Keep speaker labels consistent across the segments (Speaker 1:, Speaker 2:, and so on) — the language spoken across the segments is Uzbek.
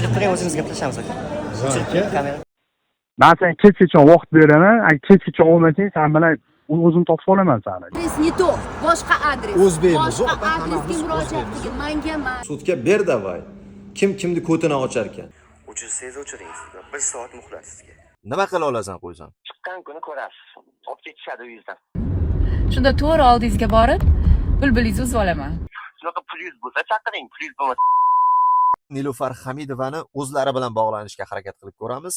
Speaker 1: O'chirib turing, o'zimiz gaplashamiz, aka. O'chirib turing kamera.
Speaker 2: Man senga kechgacha vaqt beraman. Agar kechgacha olmasang, sen bilan o'zim topib olaman seni.
Speaker 3: Adres не то, boshqa adres.
Speaker 4: O'zbekmiz,
Speaker 3: Boshqa
Speaker 4: opa,
Speaker 3: adresga
Speaker 4: hammamiz
Speaker 3: murojaat
Speaker 4: o'zbekmiz.
Speaker 3: qilgin, manga emas.
Speaker 4: Sudga ber давай. Kim kimni ko'tini ocharkan?
Speaker 1: O'chirsangiz o'chiring sizga. Bir soat muhlat sizga.
Speaker 4: Nima qila olasan qo'ysam?
Speaker 1: Chiqqan kuni ko'rasiz. Olib ketishadi uyingizdan.
Speaker 5: Shunda to'g'ri oldingizga borib, bulbulingizni uzib olaman.
Speaker 1: Shunaqa pulingiz bo'lsa chaqiring, pulingiz bo'lmasa
Speaker 4: Nilufar Hamidovani o'zlari bilan bog'lanishga harakat qilib ko'ramiz.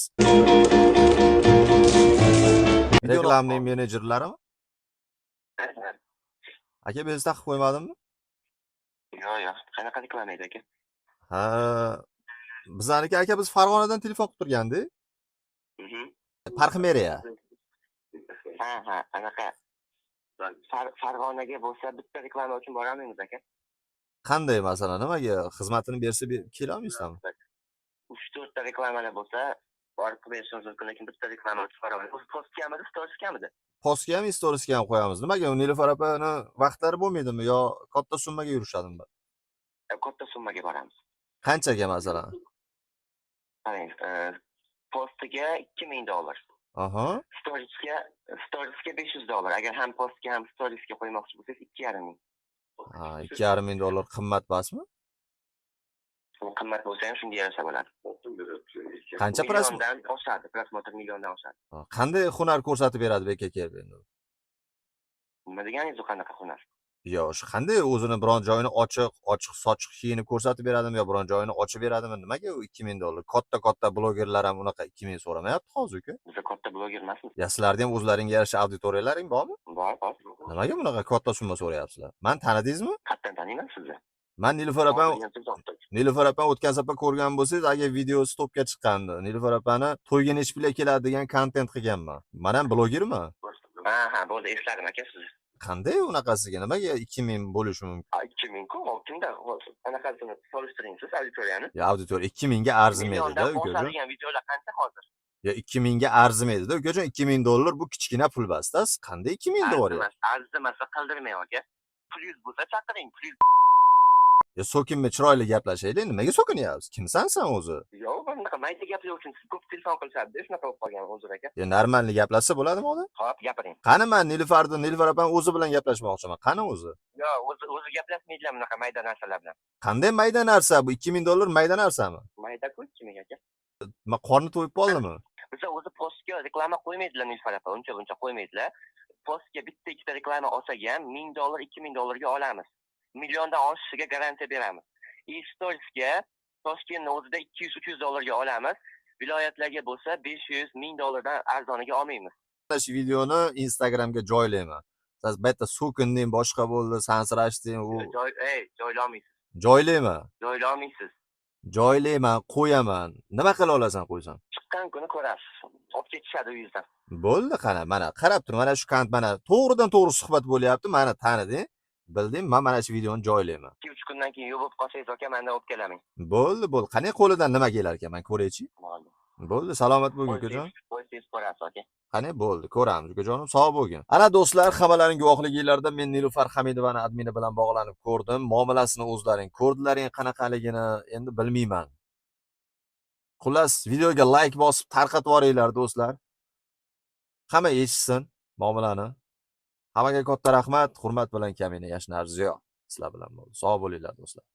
Speaker 4: Reklamning menejerlarimi? Aka, bez taqib qo'ymadimmi?
Speaker 1: Yo'q, yo'q. Qanaqa reklama edi, aka?
Speaker 4: Ha, bizaniki aka, biz Farg'onadan telefon qilib turgandik. Parximeriya.
Speaker 1: Ha, anaqa. Farg'onaga bo'lsa bitta reklama uchun borolmaymiz, aka.
Speaker 4: Qanday masalan, nimaga xizmatini bersa kelolmaysizmi?
Speaker 1: 3-4 ta reklamalar bo'lsa borib qilib berishimiz mumkin, lekin bitta reklama uchun borolmaymiz. O'zi postgamidi, storiesgamidi?
Speaker 4: Postga ham, storiesga ham qo'yamiz. Nimaga Nilufar opani vaqtlari bo'lmaydimi yo katta summaga yurishadimi?
Speaker 1: Katta summaga boramiz.
Speaker 4: Qanchaga masalan?
Speaker 1: Qarang, postiga $2000.
Speaker 4: Aha.
Speaker 1: Storiesga $500. Agar ham postga, ham storiesga qo'ymoqchi bo'lsangiz, 2,5 ming.
Speaker 4: Ha, $2,500 qimmat emasmi?
Speaker 1: U qimmat bo'lsa ham shunga yarasha bo'ladi.
Speaker 4: Qancha
Speaker 1: Milliondan oshadi, просмотр milliondan oshadi.
Speaker 4: Ha, qanday hunar ko'rsatib beradi beka kelib endi?
Speaker 1: Nima deganingiz u, qanaqa hunar?
Speaker 4: Yo, shu qanday o'zini biron joyini ochiq, ochiq sochiq kiyinib ko'rsatib beradimi yo biron joyini ochib beradimi? Nimaga u $2000? Katta-katta blogerlar ham unaqa 2000 so'ramayapti hozir, uka.
Speaker 1: Biz katta bloger emasmiz.
Speaker 4: Ya sizlarda ham o'zlaringga yarasha auditoriyalaring bormi?
Speaker 1: Bor, bor.
Speaker 4: Nimaga bunaqa katta summa so'rayapsizlar? Man tanidingizmi?
Speaker 1: Qayerdan taniyman sizni?
Speaker 4: Man Nilufar opam,
Speaker 1: Hozir degan so'z topdik.
Speaker 4: Nilufar opam o'tgan safar ko'rgan bo'lsangiz, agar videosi topga chiqqandi. Nilufar opani to'yga nechi pulga keladi degan kontent qilganman. Man ham blogerman.
Speaker 1: Ha, bo'ldi, esladim, aka, sizni.
Speaker 4: Qanday unaqasiga nimaga 2000 bo'lishi mumkin?
Speaker 1: Ha, 2000 ku, kimda anaqasini solishtiring siz auditoriyani.
Speaker 4: Ya auditoriya 2000 ga arzimaydi-da,
Speaker 1: Milliondan
Speaker 4: ukajon.
Speaker 1: oshadigan videolar qancha hozir?
Speaker 4: Ya 2000 ga arzimaydi-da, ukajon. $2000 bu kichkina pul emas-da. Siz qanday 2000 deyapsiz?
Speaker 1: Arzimas, arzimasa qildirmang, aka. Pulingiz bo'lsa chaqiring, pulingiz
Speaker 4: Ya so'kinma, chiroyli gaplashaylik. Nimaga so'kinyapsiz? Kimsan sen o'zi?
Speaker 1: yo'q, bunaqa mayda gaplar uchun siz ko'p telefon qilishadi, shunaqa bo'lib qolgan, uzr, aka.
Speaker 4: Ya normalni gaplashsa bo'ladimi odam?
Speaker 1: Xo'p, gapiring.
Speaker 4: Qani man Nilufarni, Nilufar opam o'zi bilan gaplashmoqchiman. Qani o'zi?
Speaker 1: Yo'q, o'zi gaplashmaydilar bunaqa mayda narsalar bilan.
Speaker 4: Qanday mayda narsa bu? $2000 mayda narsami?
Speaker 1: Mayda-ku 2000, aka.
Speaker 4: Nima, qorni to'yib qoldimi?
Speaker 1: Biza o'zi postga reklama qo'ymaydilar Nilufar opa, uncha buncha qo'ymaydilar. Postga bitta ikkita reklama olsak ham $1000, $2000 ga olamiz. Milliondan oshishiga garantiya beramiz. И storiesga Toshkentni o'zida 200-300 dollarga olamiz. Viloyatlarga bo'lsa 500, 1000 dollardan arzoniga olmaymiz.
Speaker 4: Mana shu videoni Instagramga joylayman. Siz bu yerda so'kinding, boshqa bo'ldi, sansirashding, u
Speaker 1: Joy, ey, joylolmaysiz.
Speaker 4: Joylayman.
Speaker 1: Joylolmaysiz.
Speaker 4: Joylayman, qo'yaman. Nima qila olasan qo'ysam?
Speaker 1: Chiqqan kuni ko'rasiz. Olib ketishadi uyingizdan.
Speaker 4: Bo'ldi, qana, mana qarab tur, mana shu kant, mana to'g'ridan to'g'ri suhbat bo'lyapti. Mana taniding, bilding, men mana shu videoni joylayman.
Speaker 1: 2-3 kundan keyin yo'q bo'lib qolsangiz, aka, mendan o'pkalamang.
Speaker 4: Bo'ldi, bo'ldi. Qani qo'lidan nima kelar ekan, men ko'raychi.
Speaker 1: Bo'ldi.
Speaker 4: Bo'ldi, salomat bo'lgin, ukajon.
Speaker 1: Qo'ysangiz ko'rasiz, aka.
Speaker 4: Qani bo'ldi, ko'ramiz, ukajonim, sog' bo'lgin. Ana do'stlar, hammalaring guvohliginglarda men Nilufar Hamidovani admini bilan bog'lanib ko'rdim. Muomalasini o'zlaring ko'rdilaring qanaqaligini, endi bilmayman. Xullas, videoga like bosib tarqatib yuboringlar, do'stlar. Hamma eshitsin muomalani. Hammaga katta rahmat, hurmat bilan Kamina Yashnar Ziyo sizlar bilan bo'ldi. Sog' bo'linglar, do'stlar.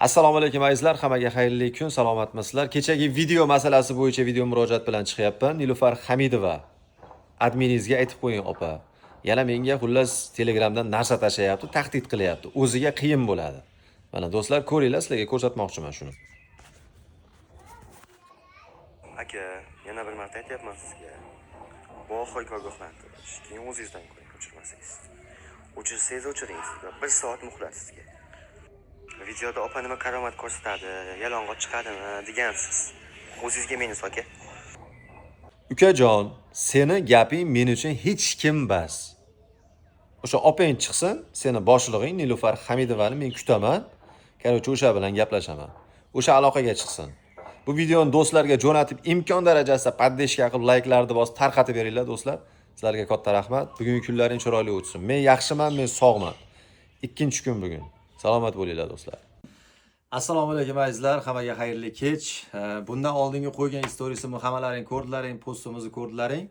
Speaker 4: Assalomu alaykum azizlar, hammaga xayrli kun, salomatmisizlar? Kechagi video masalasi bo'yicha video murojaat bilan chiqyapman. Nilufar Hamidova adminingizga aytib qo'ying, opa. Yana menga xullas Telegramdan narsa tashlayapti, tahdid qilyapti. O'ziga qiyin bo'ladi. Mana do'stlar, ko'ringlar, sizlarga ko'rsatmoqchiman shuni.
Speaker 1: Aka, yana bir marta aytyapman sizga. Bu oxirgi ogohlantirish. Keyin o'zingizdan ko'ring, o'chirmasangiz. O'chirsangiz o'chiring sizga. Bir soat muhlat sizga. Videoda opa nima karomat ko'rsatadi, yalang'och chiqadimi degansiz. O'zingizga minus, aka.
Speaker 4: Ukajon, seni gaping men uchun hech kim bas. O'sha opang chiqsin, seni boshlig'ing Nilufar Hamidovani men kutaman. Короче, o'sha bilan gaplashaman. O'sha aloqaga chiqsin. Bu videoni do'stlarga jo'natib, imkon darajasida поддержка qilib, layklarni bosib tarqatib beringlar, do'stlar. Sizlarga katta rahmat. Bugungi kunlaring chiroyli o'tsin. Men yaxshiman, men sog'man. Ikkinchi kun bugun. Salomat bo'linglar, do'stlar. Assalomu alaykum, azizlar, hammaga xayrli kech. Bundan oldingi qo'ygan storiesimni hammalaring ko'rdilaring, postimizni ko'rdilaring.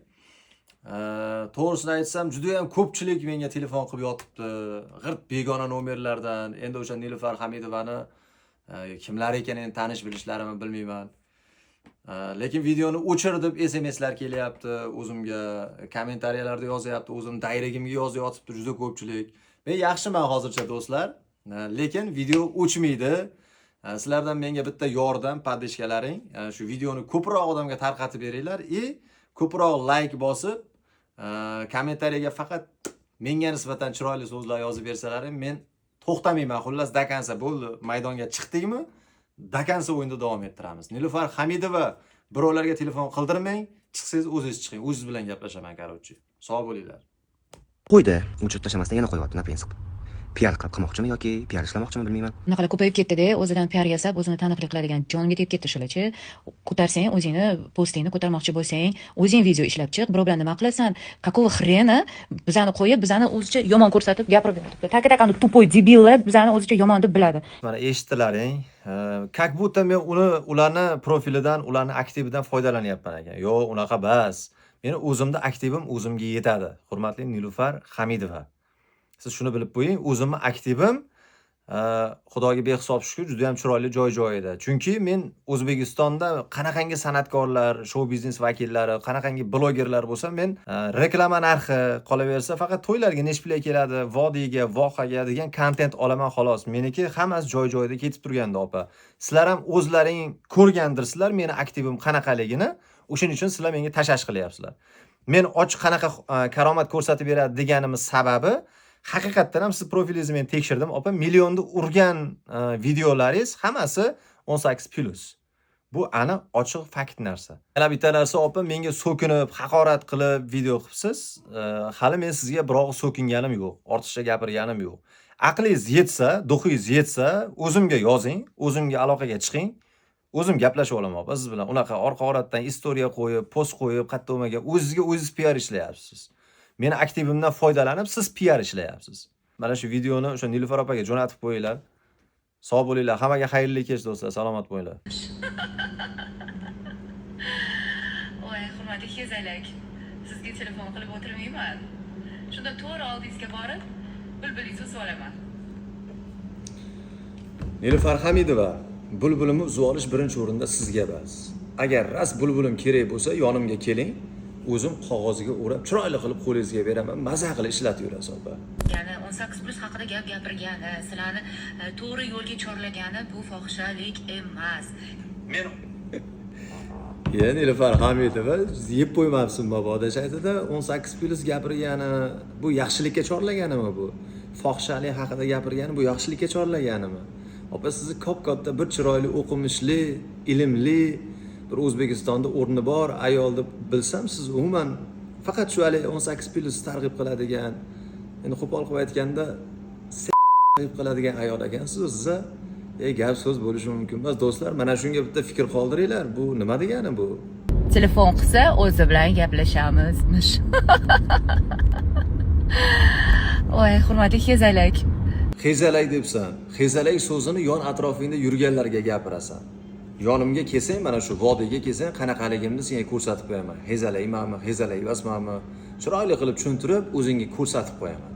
Speaker 4: To'g'risini aytsam, juda ham ko'pchilik menga telefon qilib yotibdi. G'irt begona nomerlardan. Endi o'sha Nilufar Hamidovani kimlar ekan endi, tanish bilishlarimni bilmayman. Lekin videoni o'chir deb SMSlar kelyapti o'zimga, kommentariyalarda yozyapti, o'zim directimga yozyotibdi juda ko'pchilik. Men yaxshiman hozircha, do'stlar. Lekin video o'chmaydi. Sizlardan menga bitta yordam, поддержка laring. Shu videoni ko'proq odamga tarqatib beringlar и ko'proq layk bosib, kommentariyaga faqat menga nisbatan chiroyli so'zlar yozib bersalaring, men to'xtamayman. Xullas, до конца bo'ldi. Maydonga chiqdikmi, до конца o'yinda davom ettiramiz. Nilufar Hamidova, birovlarga telefon qildirmang, chiqsangiz o'zingiz chiqing. O'zingiz bilan gaplashaman, короче. Sog' bo'linglar.
Speaker 1: Qo'ydi, o'chirib tashlamasdan yana qo'yyapti, на принцип. Piar qilib qilmoqchimi yoki piar ishlamoqchimi, bilmayman.
Speaker 6: Bunaqalar ko'payib ketdi-da, o'zidan piar yasab, o'zini taniqli qiladigan. Jonimga tegib ketdi shularchi. Ko'tarsang, o'zingni postingni ko'tarmoqchi bo'lsang, o'zing video ishlab chiq, birov bilan nima qilasan? Какого хрена bizani qo'yib, bizani o'zicha yomon ko'rsatib gapirib yotibdi. Так так тупой debillar bizani o'zicha yomon deb biladi.
Speaker 4: Mana eshitdilaring. Как будто men uni ularni profilidan, ularni aktividan foydalanyapman ekan. Yo'q, unaqa bas. Meni o'zimda aktivim o'zimga yetadi. Hurmatli Nilufar Hamidova. Siz shuni bilib qo'ying, o'zimni aktivim Xudoga behisob shukur, juda ham chiroyli joy-joyida. Chunki men O'zbekistonda qanaqangi san'atkorlar, shou biznes vakillari, qanaqangi blogerlar bo'lsa, men reklama narxi, qolaversa faqat to'ylarga nechi pulga keladi, vodiyga, vohaga degan kontent olaman xolos. Meniki hammasi joy-joyida ketib turgandi, opa. Sizlar ham o'zlaring ko'rgandirsizlar meni aktivim qanaqaligini. O'shaning uchun sizlar menga tashash qilyapsizlar. Men ochiq qanaqa karomat ko'rsatib beradi deganimiz sababi, haqiqatdan ham siz profilingizni men tekshirdim, opa, millionni urgan videolaringiz hammasi 18+. Bu aniq, ochiq fakt narsa. Yana bitta narsa, opa, menga so'kinib, haqorat qilib video qilibsiz. Hali men sizga bir og'iz so'kinganim yo'q, ortiqcha gapirganim yo'q. Aqlingiz yetsa, дух ingiz yetsa, o'zimga yozing, o'zimga aloqaga chiqing. O'zim gaplashib olaman, opa, siz bilan. Unaqa orqa oratdan istoriya qo'yib, post qo'yib, qayerda bo'lmagan o'zizga o'zingiz PR ishlayapsiz. Meni aktivimdan foydalanib siz PR ishlayapsiz. Mana shu videoni o'sha Nilufar opaga jo'natib qo'yinglar. Sog' bo'linglar. Hammaga xayrli kech, do'stlar. Salomat bo'linglar.
Speaker 5: Voy, hurmatli hezalak. Sizga telefon qilib o'tirmayman. Shunda to'g'ri oldingizga borib, bulbulingizni uzib olaman.
Speaker 4: Nilufar Hamidova, bulbulimni uzib olish birinchi o'rinda sizga bas. Agar rost bulbulim kerak bo'lsa, yonimga keling. O'zim qog'ozga o'rab, chiroyli qilib qo'lingizga beraman. Maza qilib ishlatib yurasiz, opa.
Speaker 6: Ya'ni 18+ haqida gap gapirgani, sizlarni to'g'ri yo'lga chorlagani bu fohishalik emas.
Speaker 4: Men Ya Nilufar Hamidova, yeb qo'ymabsiz mabodo aytadi, 18+ gapirgani bu yaxshilikka chorlaganimi bu? Fohishalik haqida gapirgani bu yaxshilikka chorlaganimi? Opa, sizni kop-katta bir chiroyli, o'qimishli, ilmli, bir O'zbekistonda o'rni bor ayol deb bilsam, siz umuman faqat shu haligi 18+ targ'ib qiladigan, endi qo'pol qilib aytganda, targ'ib qiladigan ayol ekansiz o'ziz. E, gap so'z bo'lishi mumkin emas, do'stlar. Mana shunga bitta fikr qoldiringlar. Bu nima degani bu?
Speaker 5: Telefon qilsa, o'zi bilan gaplashamizmish. Voy, hurmatli hezalak.
Speaker 4: Hezalak debsan. Hezalak so'zini yon atrofingda yurganlarga gapirasan. Yonimga kelsang, mana shu vodiyga kelsang, qanaqaligimni senga ko'rsatib qo'yaman. Hezalakmanmi, hezalak emasmanmi, chiroyli qilib tushuntirib, o'zingga ko'rsatib qo'yaman.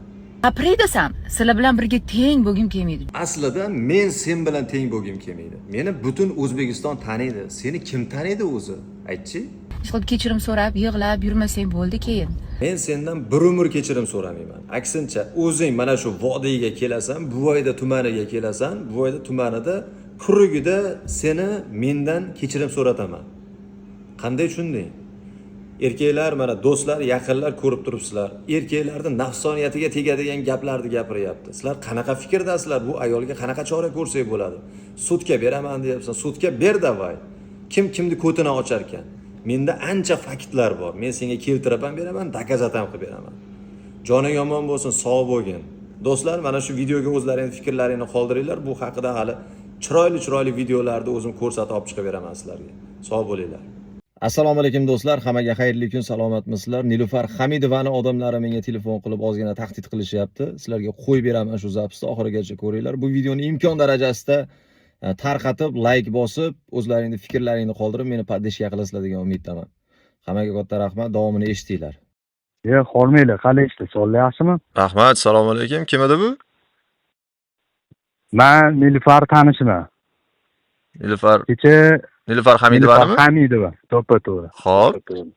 Speaker 6: Gapiray desam, sizlar bilan birga teng bo'lgim kelmaydi.
Speaker 4: Aslida men sen bilan teng bo'lgim kelmaydi. Meni butun O'zbekiston taniydi. Seni kim taniydi o'zi? Aytchi.
Speaker 6: Ishqilib kechirim so'rab, yig'lab yurmasang bo'ldi keyin.
Speaker 4: Men sendan bir umr kechirim so'ramayman. Aksincha, o'zing mana shu vodiyga kelasan, Buvayda tumaniga kelasan, Buvayda tumanida kurugida seni mendan kechirim so'rataman. Qanday tushunding? Erkaklar, mana do'stlar, yaqinlar ko'rib turibsizlar. Erkaklarni nafsoniyatiga tegadigan gaplarni gapiryapti. Sizlar qanaqa fikrdasizlar? Bu ayolga qanaqa chora ko'rsak bo'ladi? Sudga beraman deyapsan. Sudga ber, давай. Kim kimni ko'tini ochar ekan? Menda ancha faktlar bor. Men senga keltirib ham beraman, доказать ham qilib beraman. Joning yomon bo'lsin, sog' bo'lgin. Do'stlar, mana shu videoga o'zlaringning fikrlaringni qoldiringlar. Bu haqida hali chiroyli chiroyli videolarni o'zim ko'rsatib olib chiqib beraman sizlarga. Sog' bo'linglar. Assalomu alaykum, do'stlar, hammaga xayrli kun, salomatmisizlar? Nilufar Hamidovani odamlari menga telefon qilib ozgina tahdid qilishyapti. Sizlarga qo'yib beraman shu запись ni, oxirigacha ko'ringlar. Bu videoni imkon darajasida Tarqatib, layk bosib, o'zlaringni fikrlaringni qoldirib, meni поддержка qilasizlar degan umiddaman. Hammaga katta rahmat, davomini eshitinglar.
Speaker 2: Yo'q, hormanglar, qalay ishlar, sog'lik yaxshimi?
Speaker 4: Rahmat, assalomu alaykum. Kim edi bu?
Speaker 2: Man Nilufar tanishiman.
Speaker 4: Nilufar,
Speaker 2: Kecha
Speaker 4: Nilufar
Speaker 2: Nilufar
Speaker 4: Hamidovanimi?
Speaker 2: Hamidova, to'ppa-to'g'ri.
Speaker 4: Xo'p.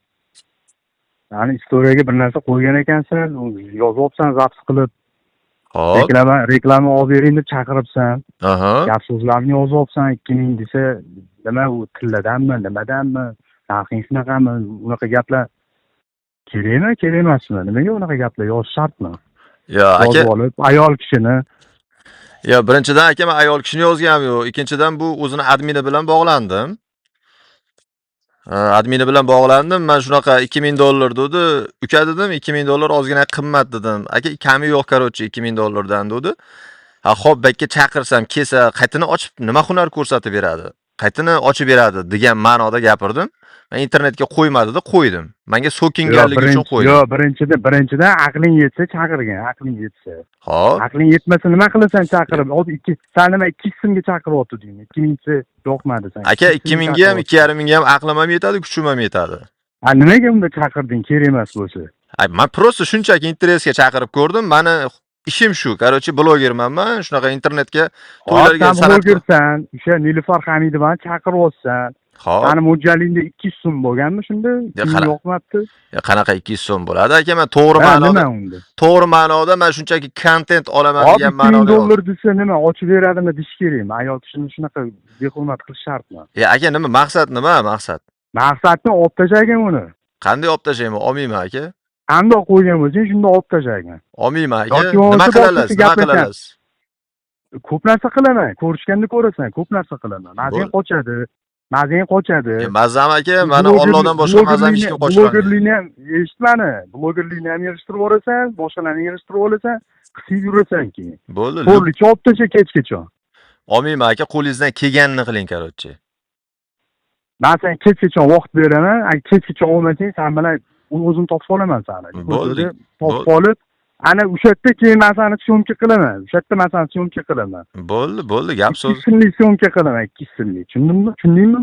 Speaker 2: Ya'ni istoriyaga bir narsa qo'ygan ekansan, yozyapsan, запись qilib,
Speaker 4: Xo'p.
Speaker 2: reklama olib bering deb chaqiribsan. Gap so'zlarni yozyapsan, 2000 desa, nima u, tilladanmi, nimadanmi, narxing shunaqami, unaqa gaplar kerakmi, kerak emasmi? Nimaga unaqa gaplar yozish shartmi?
Speaker 4: Yo, aka,
Speaker 2: Yozib olib, ayol kishini
Speaker 4: yo, birinchidan aka, men ayol kishini yozganim yo'q. Ikkinchidan, bu o'zini admini bilan bog'landim. Admini bilan bog'landim. Men shunaqa 2000 dollar dedi. Uka dedim, 2000 dollar ozgina qimmat dedim. Aka, kami yo'q, короче, 2000 dollardan dedi. Ha, xo'p, bakka chaqirsam, kelsa, qaytini ochib nima hunar ko'rsatib beradi? Qaytini ochib beradi degan ma'noda gapirdim. Men internetga qo'yma dedi, qo'ydim. Menga so'kinganligi uchun qo'ydim.
Speaker 2: Yo'q, birinchidan aqling yetsa chaqirgin, aqling yetsa.
Speaker 4: Xo'p.
Speaker 2: Aqling yetmasa nima qilasan chaqirib? Hozir ikki, san nima 2 so'mga chaqiryapti deymi? 2000 yoqmadi san.
Speaker 4: Aka, 2000 ga ham, 2,5 mingga ham aqlim ham yetadi, kuchim ham yetadi.
Speaker 2: A, nimaga unda chaqirding, kerak emas bo'lsa?
Speaker 4: Ay, man просто shunchaki интерес ga chaqirib ko'rdim. Mani ishim shu. Короче, blogerman man. Shunaqa internetga, to'ylarga
Speaker 2: San
Speaker 4: san'at.
Speaker 2: blogersan, o'sha Nilufar Hamidovani chaqiryapsan.
Speaker 4: Xo'p.
Speaker 2: Sani mo'ljalingda 200 so'm bo'lganmi shunda?
Speaker 4: Ya,
Speaker 2: 2000
Speaker 4: qara.
Speaker 2: yoqmabdi.
Speaker 4: Ya, qanaqa 200 so'm bo'ladi aka? Men to'g'ri
Speaker 2: Ha,
Speaker 4: ma'noda,
Speaker 2: nima unda?
Speaker 4: to'g'ri ma'noda men shunchaki kontent olaman
Speaker 2: Hop,
Speaker 4: degan
Speaker 2: 2000
Speaker 4: ma'noda.
Speaker 2: dollar desa nima, ochib beradimi deyish kerakmi? Ayol kishini shunaqa behurmat qilish shartmi?
Speaker 4: Ya aka, nima maqsad, nima maqsad?
Speaker 2: Maqsadni olib tashlagin uni.
Speaker 4: Qanday olib tashlayman? Olmayman aka.
Speaker 2: Qandoq qo'ygan bo'lsang, shunda olib tashlagin.
Speaker 4: Olmayman aka.
Speaker 2: Yoki
Speaker 4: Nima
Speaker 2: bo'lmasa
Speaker 4: qilasiz?
Speaker 2: boshqacha
Speaker 4: Nima
Speaker 2: gaplashamiz.
Speaker 4: qilasiz?
Speaker 2: Ko'p narsa qilaman. Ko'rishganda ko'rasan, ko'p narsa qilaman. Mazang
Speaker 4: Bo'l.
Speaker 2: qochadi. Mazang qochadi.
Speaker 4: E, mazam aka, mani Allohdan boshqa mazam hech kim qochirolmaydi.
Speaker 2: Blogerlikni ham eshitmani. Blogerlikni ham yig'ishtirib yuborasan, boshqalarni yig'ishtirib olasan, qisib yurasan keyin.
Speaker 4: Bo'ldi.
Speaker 2: To'rlicha olib tasha kechgacha.
Speaker 4: Olmayman aka, qo'lingizdan kelganini qiling, короче.
Speaker 2: Man senga kechgacha vaqt beraman. Agar kechgacha olmasang, san bilan o'zim topib olaman sani.
Speaker 4: Bo'ldi.
Speaker 2: Topib olib, ana o'sha yerda keyin man sani съёмка qilaman. O'sha yerda man sani съёмка qilaman.
Speaker 4: Bo'ldi, bo'ldi, gap
Speaker 2: 2
Speaker 4: so'z.
Speaker 2: so'mlik съёмка qilaman, 2 so'mlik. Tushundingmi? Tushundingmi?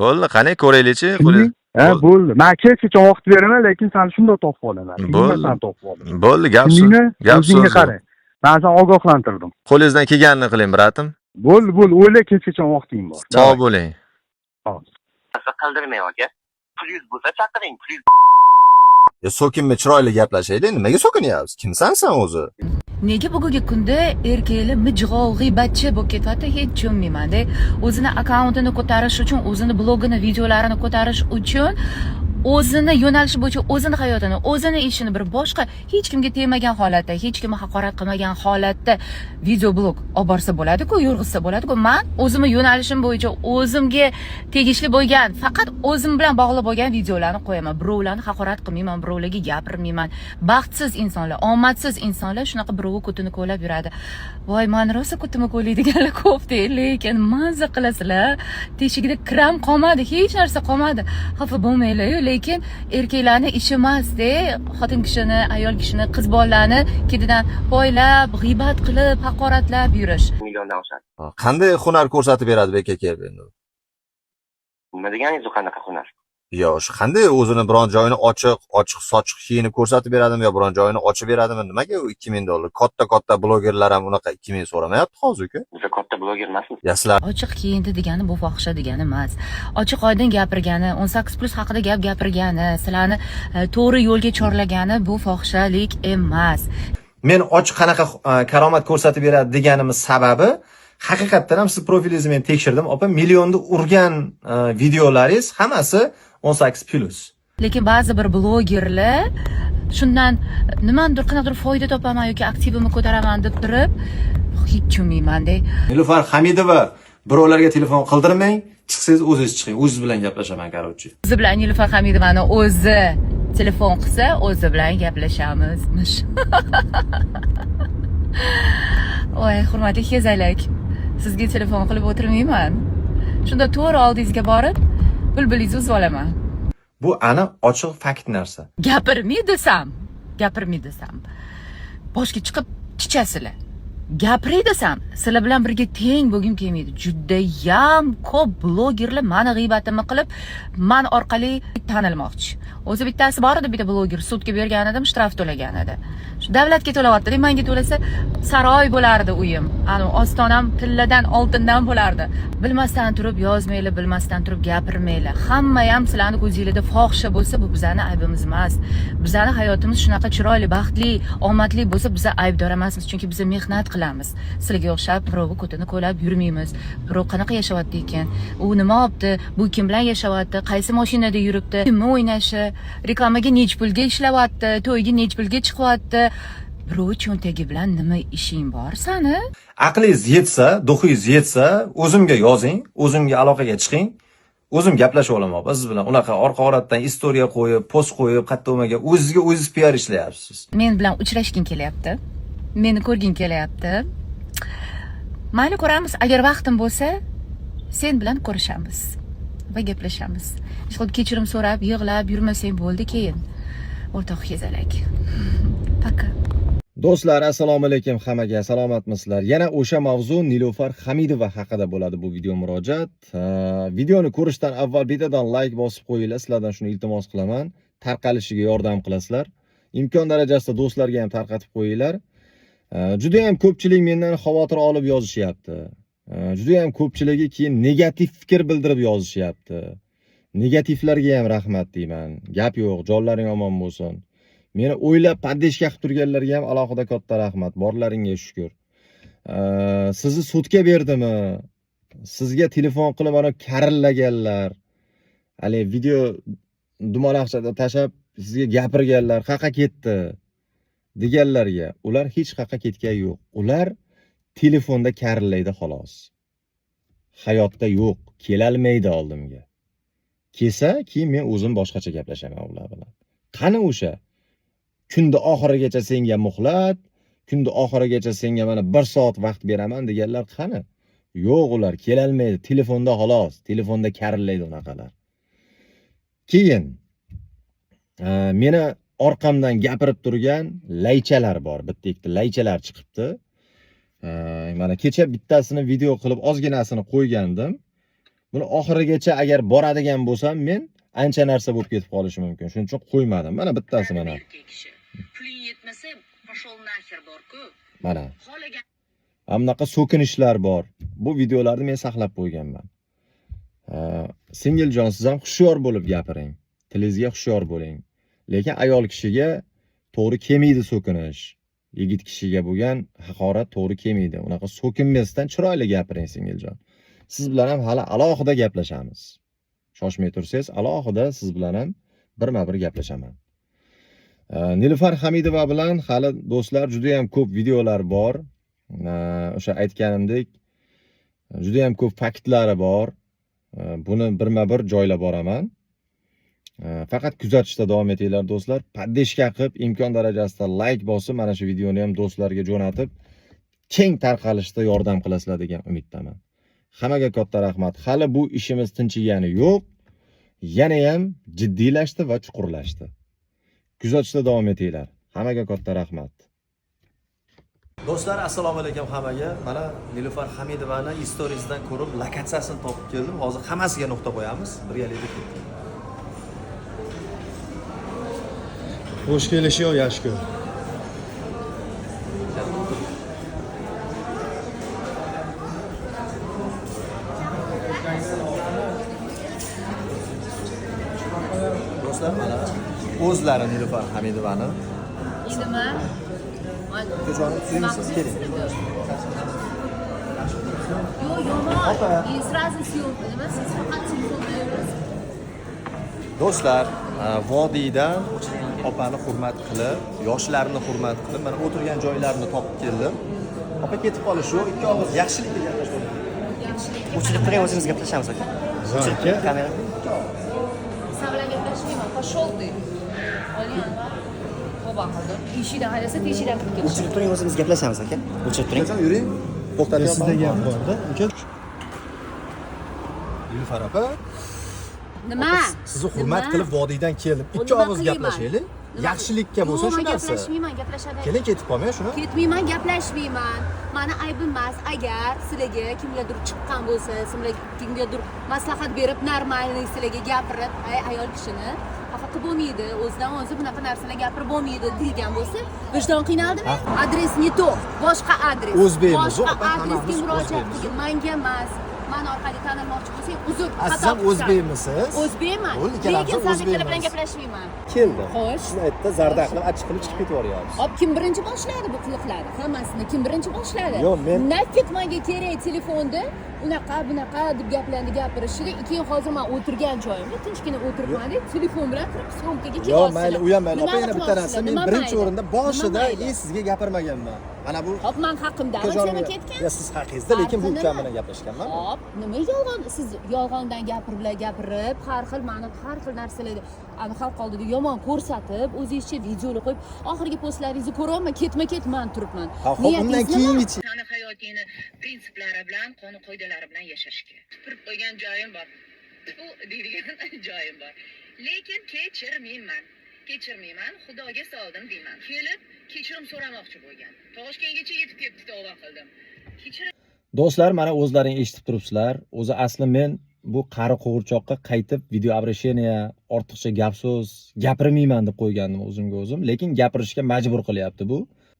Speaker 4: Bo'ldi, qani ko'raylikchi.
Speaker 2: Tushunding? Ha,
Speaker 4: Bo'ldi.
Speaker 2: bo'ldi. Man kechgacha vaqt beraman, lekin sani shundoq topib olaman.
Speaker 4: Bo'ldi.
Speaker 2: Sani topib olaman.
Speaker 4: Bo'ldi, gap so'z.
Speaker 2: Tushundingmi?
Speaker 4: Gap
Speaker 2: O'zingga
Speaker 4: so'z.
Speaker 2: qara. Man seni ogohlantirdim.
Speaker 4: Qo'lingizdan kelganini qiling, брат im.
Speaker 2: Bo'ldi, bo'ldi. O'yla, kechgacha vaqting bor.
Speaker 4: Sog' bo'ling.
Speaker 2: Hop.
Speaker 1: Narsa qildirmang aka. Pulingiz bo'lsa chaqiring, pulingiz
Speaker 4: Ya so'kinma, chiroyli gaplashaylik. Nimaga so'kinyapsiz? Kimsan sen o'zi?
Speaker 5: Nega bugungi kunda erkaklar mijg'ov, g'iybatchi bo'lib ketyapti, hech tushunmaymanda. O'zini akkauntini ko'tarish uchun, o'zini blogini, videolarini ko'tarish uchun o'zini yo'nalishi bo'yicha o'zini hayotini, o'zini ishini bir boshqa hech kimga tegmagan holatda, hech kimni haqorat qilmagan holatda video blog olib borsa bo'ladi-ku, yurg'izsa bo'ladi-ku. Man o'zimni yo'nalishim bo'yicha o'zimga tegishli bo'lgan, faqat o'zim bilan bog'liq bo'lgan videolarni qo'yaman. Birovlarni haqorat qilmayman, birovlarga gapirmayman. Baxtsiz insonlar, omadsiz insonlar shunaqa birovi ko'tini ko'lab yuradi. Voy, man rosa ko'timni ko'laydiganlar ko'p-da, lekin mazza qilasizlar. Teshigida kram qolmadi, hech narsa qolmadi. Xafa bo'lmanglar-yu, lekin erkaklarni ishi emas-da, xotin kishini, ayol kishini, qiz bolalarni ketidan poylab, g'iybat qilib, haqoratlab yurish.
Speaker 1: Milliondan oshadi.
Speaker 4: Qanday hunar ko'rsatib beradi beka kelib endi?
Speaker 1: Nima deganingiz u, qanaqa hunar?
Speaker 4: Yo, shu qanday o'zini biron joyini ochiq, ochiq sochiq kiyinib ko'rsatib beradimi yo biron joyini ochib beradimi? Nimaga u 2000 dollar? Katta-katta blogerlar ham unaqa 2000 so'ramayapti hozir uka.
Speaker 1: Biz katta bloger emasmiz.
Speaker 4: Ya sizlar
Speaker 5: Ochiq kiyindi degani bu fohisha degani emas. Ochiq oydin gapirgani, 18 plus haqida gap gapirgani, sizlarni to'g'ri yo'lga chorlagani bu fohishalik emas.
Speaker 4: Men ochiq qanaqa karomat ko'rsatib beradi deganimiz sababi, haqiqatdan ham siz profilingizni men tekshirdim, opa, millionni urgan videolaringiz hammasi 18 plus.
Speaker 5: Lekin ba'zi bir blogerlar shundan nimanidir, qanaqadir foyda topaman yoki aktivimni ko'taraman deb turib, hech tushunmayman-da.
Speaker 4: Nilufar Hamidova, birovlarga telefon qildirmang, chiqsangiz o'zingiz chiqing, o'zingiz bilan gaplashaman, короче.
Speaker 5: O'zi bilan Nilufar Hamidovani o'zi telefon qilsa, o'zi bilan gaplashamiz. Mish. Voy, hurmatli hezalak. Sizga telefon qilib o'tirmayman. Shunda to'g'ri oldingizga borib, bulbulingizni uzib olaman.
Speaker 4: Bu aniq ochiq fakt narsa.
Speaker 5: Gapirmay desam, gapirmay desam, boshga chiqib chichasizlar. Gapiray desam, sizlar bilan birga teng bo'lgim kelmaydi. Judayam ko'p blogerlar mani g'iybatimni qilib, man orqali tanilmoqchi. O'zi bittasi bor edi, bitta bloger sudga bergan edim, shtraf to'lagan edi. Shu davlatga to'layapti, menga to'lasa saroy bo'lardi uyim. Anu ostonam tilladan, oltindan bo'lardi. Bilmasdan turib yozmanglar, bilmasdan turib gapirmanglar. Hamma ham sizlarni ko'zingizda fohisha bo'lsa, bu bizani aybimiz emas. Bizani hayotimiz shunaqa chiroyli, baxtli, omadli bo'lsa, biz aybdor emasmiz, chunki biz mehnat qilamiz. Sizlarga o'xshab birovi ko'tini ko'lab yurmaymiz. Birov qanaqa yashayapti ekan? U nima olibdi? Bu kim bilan yashayapti? Qaysi mashinada yuribdi? Kimni o'ynashi? Reklamaga nech pulga ishlayapti? To'yga nech pulga chiqyapti? Birov cho'ntagi bilan nima ishing bor sani?
Speaker 7: Aqlingiz yetsa, duxingiz yetsa, o'zimga yozing, o'zimga aloqaga chiqing. O'zim gaplashib olaman opa siz bilan. Unaqa orqa-orqadan istoriya qo'yib, post qo'yib, qayerda o'maga o'zizga o'zingiz PR ishlayapsiz.
Speaker 5: Men bilan uchrashging kelyapti. Meni ko'rging kelyapti. Mayli, ko'ramiz. Agar vaqtim bo'lsa, sen bilan ko'rishamiz va gaplashamiz. Ishqilib kechirim so'rab, yig'lab yurmasang bo'ldi keyin. O'rtoq hezalak. Пока.
Speaker 7: Do'stlar, assalomu alaykum hammaga, salomatmisizlar? Yana o'sha mavzu Nilufar Hamidova haqida bo'ladi bu video murojaat. Videoni ko'rishdan avval bittadan like bosib qo'yinglar, sizlardan shuni iltimos qilaman. Tarqalishiga yordam qilasizlar. Imkon darajasida do'stlarga ham tarqatib qo'yinglar. Juda ham ko'pchilik mendan xavotir olib yozishyapti. Juda ham ko'pchiligi keyin negativ fikr bildirib yozishyapti. Negativlarga ham rahmat deyman. Gap yo'q, jonlaring omon bo'lsin. Meni o'ylab поддержка qilib turganlarga ham alohida katta rahmat. Borlaringga shukr. Sizni sudga berdimi? Sizga telefon qilib ana karillaganlar, hali video dumaloqchada tashlab sizga gapirganlar, qaqa ketdi deganlarga, ular hech qayerga ketgan yo'q. Ular telefonda karillaydi xolos. Hayotda yo'q, kelalmaydi oldimga. Kelsa, keyin men o'zim boshqacha gaplashaman ular bilan. Qani o'sha kunda oxirigacha senga muhlat, kunda oxirigacha senga mana 1 soat vaqt beraman deganlar qani? Yo'q, ular kelalmaydi, telefonda xolos, telefonda karillaydi unaqalar. Keyin meni orqamdan gapirib turgan laychalar bor, bitta ikkita laychalar chiqibdi. Mana kecha bittasini video qilib ozginasini qo'ygandim. Buni oxirigacha agar boradigan bo'lsam, men ancha narsa bo'lib ketib qolishi mumkin. Shuning uchun qo'ymadim. Mana bittasi mana.
Speaker 5: Puling yetmasa, пошёл нахер bor-ku.
Speaker 7: Mana.
Speaker 5: Xohlagan
Speaker 7: Mana bunaqa so'kinishlar bor. Bu videolarni men saqlab qo'yganman. Singiljon, siz ham hushyor bo'lib gapiring. Tilingizga hushyor bo'ling. Lekin ayol kishiga to'g'ri kelmaydi so'kinish. Yigit kishiga bo'lgan haqorat to'g'ri kelmaydi. Unaqa so'kinmasdan chiroyli gapiring, singiljon. Siz bilan ham hali alohida gaplashamiz. Shoshmay tursangiz, alohida siz bilan ham birma-bir gaplashaman. Nilufar Hamidova bilan hali do'stlar juda ham ko'p videolar bor. O'sha aytganimdek, juda ham ko'p faktlari bor. Buni birma-bir joylab boraman. Faqat kuzatishda davom etinglar do'stlar. Поддержка qilib, imkon darajasida like bosib, mana shu videoni ham do'stlarga jo'natib, keng tarqalishda yordam qilasizlar degan umiddaman. Hammaga katta rahmat. Hali bu ishimiz tinchigani yo'q. Yana ham jiddiylashdi va chuqurlashdi. Kuzatishda davom etinglar. Hammaga katta rahmat. Do'stlar, assalomu alaykum hammaga. Mana Nilufar Hamidovani istoriyasidan ko'rib, lokatsiyasini topib keldim. Hozir hammasiga nuqta qo'yamiz. Birgalikda ketdik.
Speaker 8: Xush kelishi yo'q, yaxshi ko'r.
Speaker 7: Do'stlar, mana o'zlari Nilufar Hamidovani
Speaker 5: Nima?
Speaker 7: Ukajonim, tuzukmisiz? Keling.
Speaker 3: Yo'q, yomon. И сразу съемка. Nima siz faqat telefonda yurasiz?
Speaker 7: Do'stlar, vodiydan opani hurmat qilib, yoshlarni hurmat qilib, mana o'tirgan joylarini topib keldim. Opa ketib qolish yo'q, ikki og'iz yaxshilikka gaplashib.
Speaker 1: O'chirib turing, o'zimiz gaplashamiz aka. O'chirib turing kamera.
Speaker 5: Sen bilan gaplashmayman. Пошел ты. Oling Anvar. Tavba qildim. Eshikdan haydasa, teshikdan kirib ketish.
Speaker 1: O'chirib turing, o'zimiz gaplashamiz aka. O'chirib turing.
Speaker 7: Ukajon, yuring. To'xtatyapman.
Speaker 8: Sizda gap borda, uka.
Speaker 7: Nilufar opa,
Speaker 3: Nima?
Speaker 7: sizni hurmat
Speaker 3: Nima?
Speaker 7: qilib vodiydan keldim.
Speaker 3: U
Speaker 7: Ikki
Speaker 3: nima
Speaker 7: og'iz
Speaker 3: qilayman?
Speaker 7: gaplashaylik.
Speaker 8: Yaxshilikka bo'lsa
Speaker 3: Yo'q,
Speaker 8: shu
Speaker 3: man
Speaker 8: narsa.
Speaker 3: Gaplashmayman, gaplashadi.
Speaker 8: Keling, ketib qolmang shuni.
Speaker 3: Ketmayman, gaplashmayman. Mani aybim emas. Agar sizlarga kimgadir chiqqan bo'lsa, sizlarga kimgadir maslahat berib, нормальный sizlarga gapirib, ay, ayol kishini xafa qilib bo'lmaydi, o'zidan o'zi bunaqa narsalar gapirib bo'lmaydi degan bo'lsa, vijdon qiynaldimi? Adres не то, boshqa adres.
Speaker 8: O'zbekmiz,
Speaker 3: Boshqa
Speaker 8: opa,
Speaker 3: adresga
Speaker 8: hammamiz
Speaker 3: murojaat
Speaker 8: o'zbekmiz.
Speaker 3: qilgin, manga emas. Mani orqali tanilmoqchi bo'lsang, uzr,
Speaker 8: A, siz
Speaker 3: xato
Speaker 8: ham
Speaker 3: qilibsan.
Speaker 8: O'zbekmisiz?
Speaker 3: O'zbekman.
Speaker 8: Bo'ldi, ikkalamiz
Speaker 3: Lekin
Speaker 8: ham
Speaker 3: sandakilar bilan
Speaker 8: o'zbekmiz.
Speaker 3: Gaplashmayman.
Speaker 8: Keldi.
Speaker 3: Xo'sh.
Speaker 8: Shuni aytdi, zarda qilib, achchiq qilib chiqib ketib yuboryapsiz.
Speaker 3: Hop, kim birinchi boshladi bu qiliqlarni? Hammasini kim birinchi boshladi?
Speaker 8: Yo'q, men-
Speaker 3: Нафиг menga kerak telefonda unaqa bunaqa deb gaplarni gapirishini. Keyin hozir men o'tirgan joyimda tinchgina o'tiribman deb telefon bilan kirib съёмка ga
Speaker 8: Yo'q,
Speaker 3: kelyapsizlar.
Speaker 8: mayli, u ham mayli. Opa,
Speaker 3: Nimani
Speaker 8: yana bitta narsa,
Speaker 3: qilmoqchisizlar?
Speaker 8: men
Speaker 3: Nima
Speaker 8: birinchi
Speaker 3: mayli?
Speaker 8: o'rinda boshida
Speaker 3: Nima mayli?
Speaker 8: e sizga gapirmaganman. Mana bu
Speaker 3: Hop, man haqimdami
Speaker 8: ukajonim-
Speaker 3: seni ketgan?
Speaker 8: Ya, siz haqingizda, lekin bu
Speaker 3: Farqi
Speaker 8: ukam
Speaker 3: nima?
Speaker 8: bilan gaplashganman.
Speaker 3: Hop, nima yolg'on? Siz yolg'ondan gapirib, gapirib, har xil mani har xil narsalarni ani xalq oldida yomon ko'rsatib, o'zingizcha videolar qo'yib, oxirgi postlaringizni ko'ryapman, ketma-ket man turibman.
Speaker 8: Ha, xo'p, undan
Speaker 3: Niyatingiz nima?
Speaker 8: keyingichi
Speaker 5: Sani hayotingni prinsiplari bilan, qonun qoidalari bilan yashashga. Tupurib qo'ygan joyim bor. Tfu deydigan joyim bor. Lekin kechirmayman. Kechirmayman, Xudoga soldim deyman. Kelib kechirim so'ramoqchi bo'lgan. Toshkentgacha yetib kelibdi, tavba qildim. Kechirim
Speaker 7: Do'stlar, mana o'zlaring eshitib turibsizlar. O'zi asli men bu qari qo'g'irchoqqa qaytib video обращение, ortiqcha gap so'z gapirmayman deb qo'ygandim o'zimga o'zim, lekin gapirishga majbur qilyapti bu.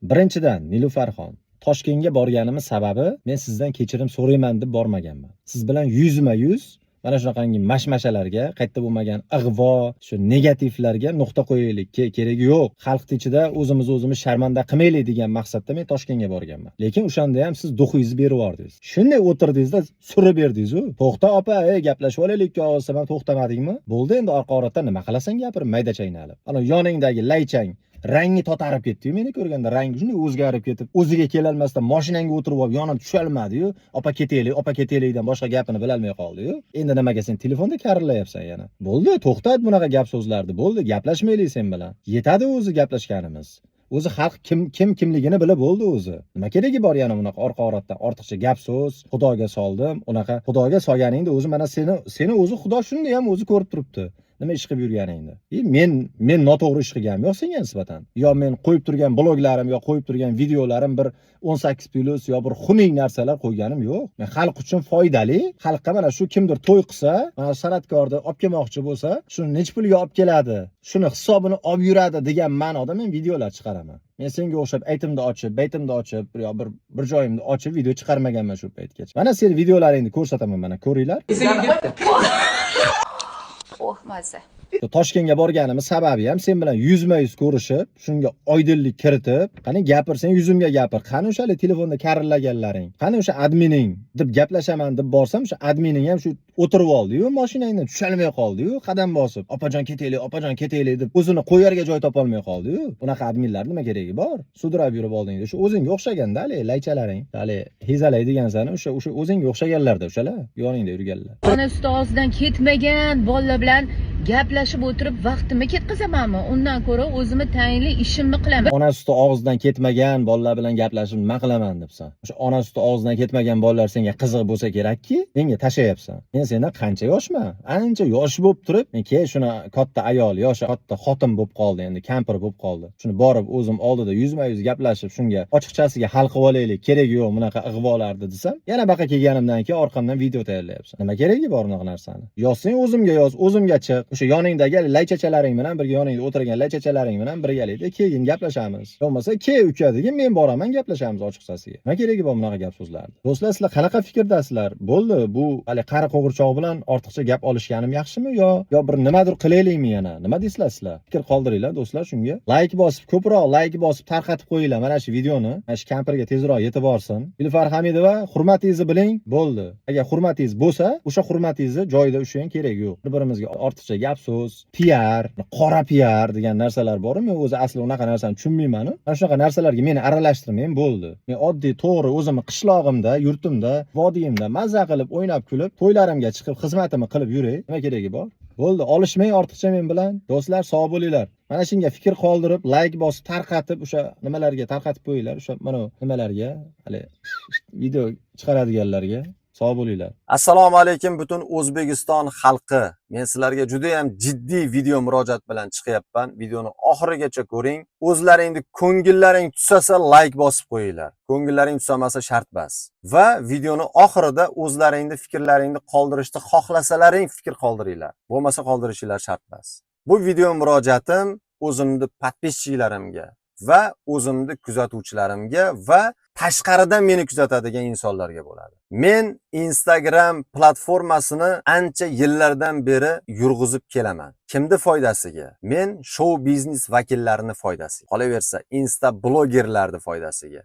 Speaker 7: Birinchidan, Nilufarxon, Toshkentga borganimiz sababi men sizdan kechirim so'rayman deb bormaganman. Siz bilan yuzma yuz mana shunaqangi mashmashalarga, qayerda bo'lmagan ig'vo, shu negativlarga nuqta qo'yaylik. Keragi yo'q. Xalqni ichida o'zimiz o'zimiz sharmanda qilmaylik degan maqsadda men Toshkentga borganman. Lekin o'shanda ham siz дух ingizni berib yubordingiz. Shunday o'tirdingizda surib berdingiz-u. To'xta opa, ey, gaplashib olaylik ikki og'iz desam ham to'xtamadingmi? Bo'ldi, endi orqa orqadan nima qilasan gapirib, mayda chaynalib. Ana yoningdagi laychang rangi totarib ketdi-yu, meni ko'rganda rangi shunday o'zgarib ketib, o'ziga kelolmasdan mashinangga o'tirib olib yonib tusholmadi-yu, opa ketaylik, opa ketaylikdan boshqa gapini bilolmay qoldi-yu. Endi nimaga sen telefonda karillayapsan yana? Bo'ldi, to'xtat bunaqa gap so'zlarni. Bo'ldi, gaplashmaylik sen bilan. Yetadi o'zi gaplashganimiz. O'zi xalq kim kim kimligini bilib bo'ldi o'zi. Nima keragi bor yana bunaqa orqa orqadan ortiqcha gap so'z, Xudoga soldim, unaqa Xudoga solganingda o'zi mana seni o'zi Xudo shunday ham o'zi ko'rib turibdi. Nima ish qilib yurganingni. E, men noto'g'ri ish qilganim yo'q senga nisbatan. Yo men qo'yib turgan bloglarim, yo qo'yib turgan videolarim bir 18+ yo bir xunuk narsalar qo'yganim yo'q. Men xalq uchun foydali, xalqqa mana shu kimdir to'y qilsa, mana san'atkorni olib kelmoqchi bo'lsa, shuni necha pulga olib keladi, shuni hisobini olib yuradi degan ma'noda men videolar chiqaraman. Men senga o'xshab aytimni ochib, baytimni ochib, yo bir joyimni ochib video chiqarmaganman shu paytgacha. Mana sen videolaringni ko'rsataman, mana ko'ringlar.
Speaker 5: Oh, mazza.
Speaker 7: Toshkentga borganimiz sababi ham sen bilan yuzma-yuz ko'rishib, shunga oydinlik kiritib, qani gapirsang yuzimga gapir, qani o'sha telefonda karillaganlaring, qani o'sha admining deb gaplashaman deb borsam, o'sha admining ham shu o'tirib oldi-yu, mashinangdan tusholmay qoldi-yu, qadam bosib, opajon ketaylik, opajon ketaylik deb o'zini qo'yarga joy topolmay qoldi-yu. Bunaqa adminlar nima keragi bor? Sudrab yurib oldingda. O'sha o'zingga o'xshaganda hali laychalaring, hali hezalay degansani, o'sha o'zingga o'xshaganlarda o'shalar yoningda yurganlar.
Speaker 5: Ona suti og'zidan ketmagan bolalar bilan gaplashib o'tirib vaqtimni ketkazamanmi? Undan ko'ra o'zimni tayinli ishimni qilaman.
Speaker 7: Ona suti og'zidan ketmagan bolalar bilan gaplashib nima qilaman debsan. O'sha ona suti og'zidan ketmagan bolalar senga qiziq bo'lsa kerakki, menga tashlayapsan. Men sendan qancha yoshman? Ancha yosh bo'lib turib, men keyin shuni katta ayol, yoshi katta xotin bo'lib qoldi, endi kampir bo'lib qoldi. Shuni borib o'zim oldida yuzma-yuz gaplashib, shunga ochiqchasiga hal qilib olaylik, keragi yo'q bunaqa ig'volarni desam, yana baqa kelganimdan keyin orqamdan video tayyorlayapsan. Nima keragi bor bunaqa narsani? Yozsang o'zimga yoz, o'zimga chiq. O'sha yoningdagi laychachalaring bilan birga, yoningda o'tirgan laychachalaring bilan birgalikda keyin gaplashamiz. Bo'lmasa, ke uka degin, men boraman, gaplashamiz ochiqchasiga. Nima keragi bor bunaqa gap so'zlarni? Do'stlar, sizlar qanaqa fikrdasizlar? Bo'ldi, bu hali qari qo'g'irchoq bilan ortiqcha gap olishganim yaxshimi yo bir nimadir qilaylikmi yana? Nima deysizlar sizlar? Fikr qoldiringlar do'stlar shunga. Like bosib, ko'proq like bosib tarqatib qo'yinglar mana shu videoni. Mana shu kampirga tezroq yetib borsin. Nilufar Hamidova, hurmatingizni biling, bo'ldi. Agar hurmatingiz bo'lsa, o'sha hurmatingizni joyida ushlang, kerak yo'q. Bir-birimizga ortiqcha gap so'z, piar, qora piar degan narsalar bor. Men o'zi asli unaqa narsani tushunmayman. Mana shunaqa narsalarga meni aralashtirmang, bo'ldi. Men oddiy, to'g'ri o'zimni qishlog'imda, yurtimda, vodiyimda mazza qilib, o'ynab kulib, to'ylarimga chiqib, xizmatimni qilib yuray. Nima keragi bor? Bo'ldi, olishmang ortiqcha men bilan. Do'stlar, sog' bo'linglar. Mana shunga fikr qoldirib, like bosib, tarqatib, o'sha nimalarga tarqatib qo'yinglar, o'sha mana nimalarga, hali video chiqaradiganlarga. Sog' bo'linglar.
Speaker 4: Assalomu alaykum, butun O'zbekiston xalqi. Men sizlarga juda ham jiddiy video murojaat bilan chiqyapman. Videoni oxirigacha ko'ring. O'zlaringni ko'ngillaring tusasa, layk bosib qo'yinglar. Ko'ngillaring tusamasa, shart bas. Va videoni oxirida o'zlaringni fikrlaringni qoldirishni xohlasalaring, fikr qoldiringlar. Bo'lmasa, qoldirishinglar shart bas. Bu video murojaatim o'zimni подписчиklarimga va o'zimni kuzatuvchilarimga va tashqaridan meni kuzatadigan insonlarga bo'ladi. Men Instagram platformasini ancha yillardan beri yurg'izib kelaman. Kimni foydasiga? Men shou biznes vakillarini foydasiga. Qolaversa, insta blogerlarni foydasiga,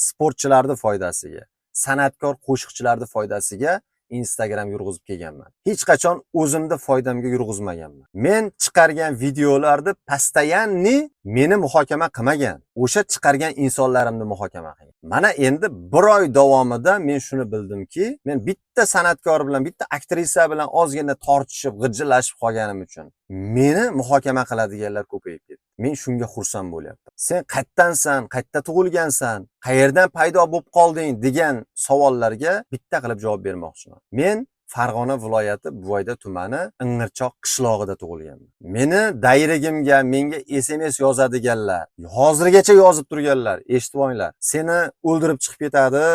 Speaker 4: sportchilarni foydasiga, san'atkor qo'shiqchilarni foydasiga Instagram yurg'izib kelganman. Hech qachon o'zimni foydamga yurg'izmaganman. Men chiqargan videolarni постоянный meni muhokama qilmagan. O'sha chiqargan insonlarimni muhokama qilgan. Mana endi bir oy davomida men shuni bildimki, men bitta san'atkor bilan, bitta aktrisa bilan ozgina tortishib, g'ijillashib qolganim uchun meni muhokama qiladiganlar ko'payib ketdi. Men shunga xursand bo'lyapman. Sen qayerdansan, qayerda tug'ilgansan, qayerdan paydo bo'lib qolding degan savollarga bitta qilib javob bermoqchiman. Men Farg'ona viloyati Buvayda tumani Ing'irchoq qishlog'ida tug'ilganman. Meni directimga menga SMS yozadiganlar, hozirgacha yozib turganlar, eshitib olinglar. Seni o'ldirib chiqib ketadi.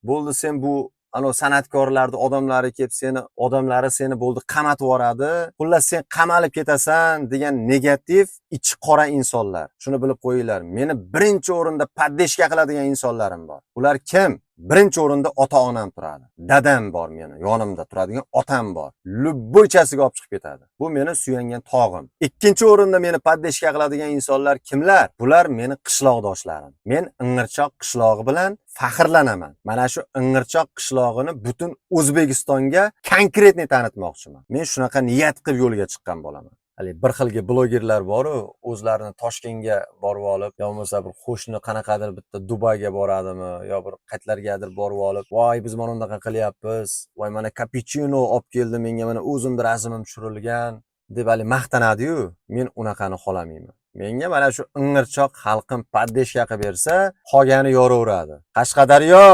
Speaker 4: Bo'ldi, sen bu anov san'atkorlarni odamlari kelib seni, odamlari seni, bo'ldi, qamatib yuboradi. Xullas, sen qamalib ketasan degan negativ, ichi qora insonlar. Shuni bilib qo'yinglar. Meni birinchi o'rinda поддержка qiladigan insonlarim bor. Ular kim? Birinchi o'rinda ota-onam turadi. Dadam bor, meni yonimda turadigan otam bor. Любойchasiga olib chiqib ketadi. Bu meni suyangan tog'im. Ikkinchi o'rinda meni поддержка qiladigan insonlar kimlar? Bular meni qishloqdoshlarim. Men Ing'irchoq qishlog'i bilan faxrlanaman. Mana shu Ing'irchoq qishlog'ini butun O'zbekistonga конкретный tanitmoqchiman. Men shunaqa niyat qilib yo'lga chiqqan bolaman. Haligi bir xilgi blogerlar boru, o'zlarini Toshkentga borib olib, yo bo'lmasa bir qo'shni qanaqadir bitta Dubayga boradimi, yo bir qayerlargadir borib olib, "Voy, biz mana bunaqa qilyapmiz, voy, mana kapuchino olib keldi menga, mana o'zimni rasmim tushirilgan", deb haligi maqtanadi-yu, men unaqani xohlamayman. Menga mana shu Ing'irchoq xalqim поддержка qilib bersa, qolgani yoraveradi. Qashqadaryo,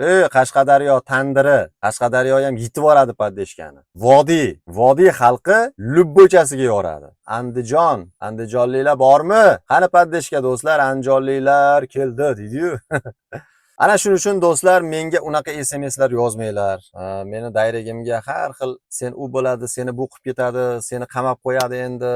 Speaker 4: ey, Qashqadaryo tandiri, Qashqadaryo ham yetib boradi поддержкani. Vodiy, vodiy xalqi любойchasiga yoradi. Andijon, andijonliklar bormi? Qani поддержка, do'stlar, andijonliklar keldi deydi-yu. Ana shuning uchun, do'stlar, menga unaqa SMSlar yozmanglar. Meni directimga har xil sen u bo'ladi, seni bu qilib ketadi, seni qamab qo'yadi endi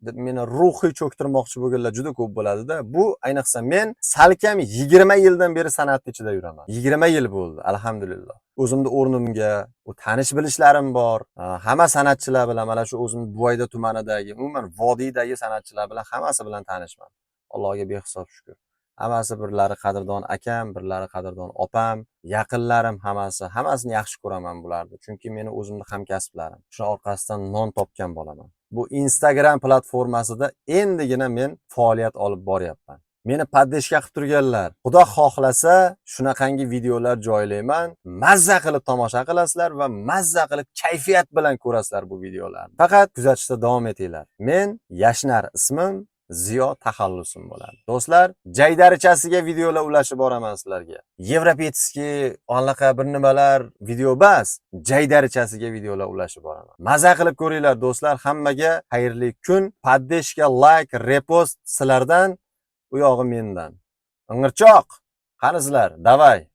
Speaker 4: deb meni ruhiy cho'ktirmoqchi bo'lganlar juda ko'p bo'ladida. Bu ayniqsa men salkam 20 yildan beri san'at ichida yuraman. 20 yil bo'ldi, alhamdulillah. O'zimni o'rnimga, u tanish bilishlarim bor. Hamma san'atchilar bilan, mana shu o'zim Buvayda tumanidagi, umuman vodiydagi san'atchilar bilan, hammasi bilan tanishman. Allohga behisob shukr. Hammasi birlari qadrdon akam, birlari qadrdon opam, yaqinlarim hammasi, hammasini yaxshi ko'raman bularni. Chunki meni o'zimni hamkasblarim. Shuni orqasidan non topgan bolaman. Bu Instagram platformasida endigina men faoliyat olib boryapman. Meni поддержка qilib turganlar, Xudo xohlasa, shunaqangi videolar joylayman. Mazza qilib tomosha qilasizlar va mazza qilib kayfiyat bilan ko'rasizlar bu videolarni. Faqat kuzatishda davom etinglar. Men Yashnar ismim, Ziyo taxallusim bo'ladi. Do'stlar, jaydarichasiga videolar ulashib boraman sizlarga. Европейский anaqa bir nimalar video bas, jaydarichasiga videolar ulashib boraman. Maza qilib ko'ringlar, do'stlar, hammaga xayrli kun. Поддержка, like, repost sizlardan, u yog'i mendan. Ing'irchoq, qanisizlar? Давай.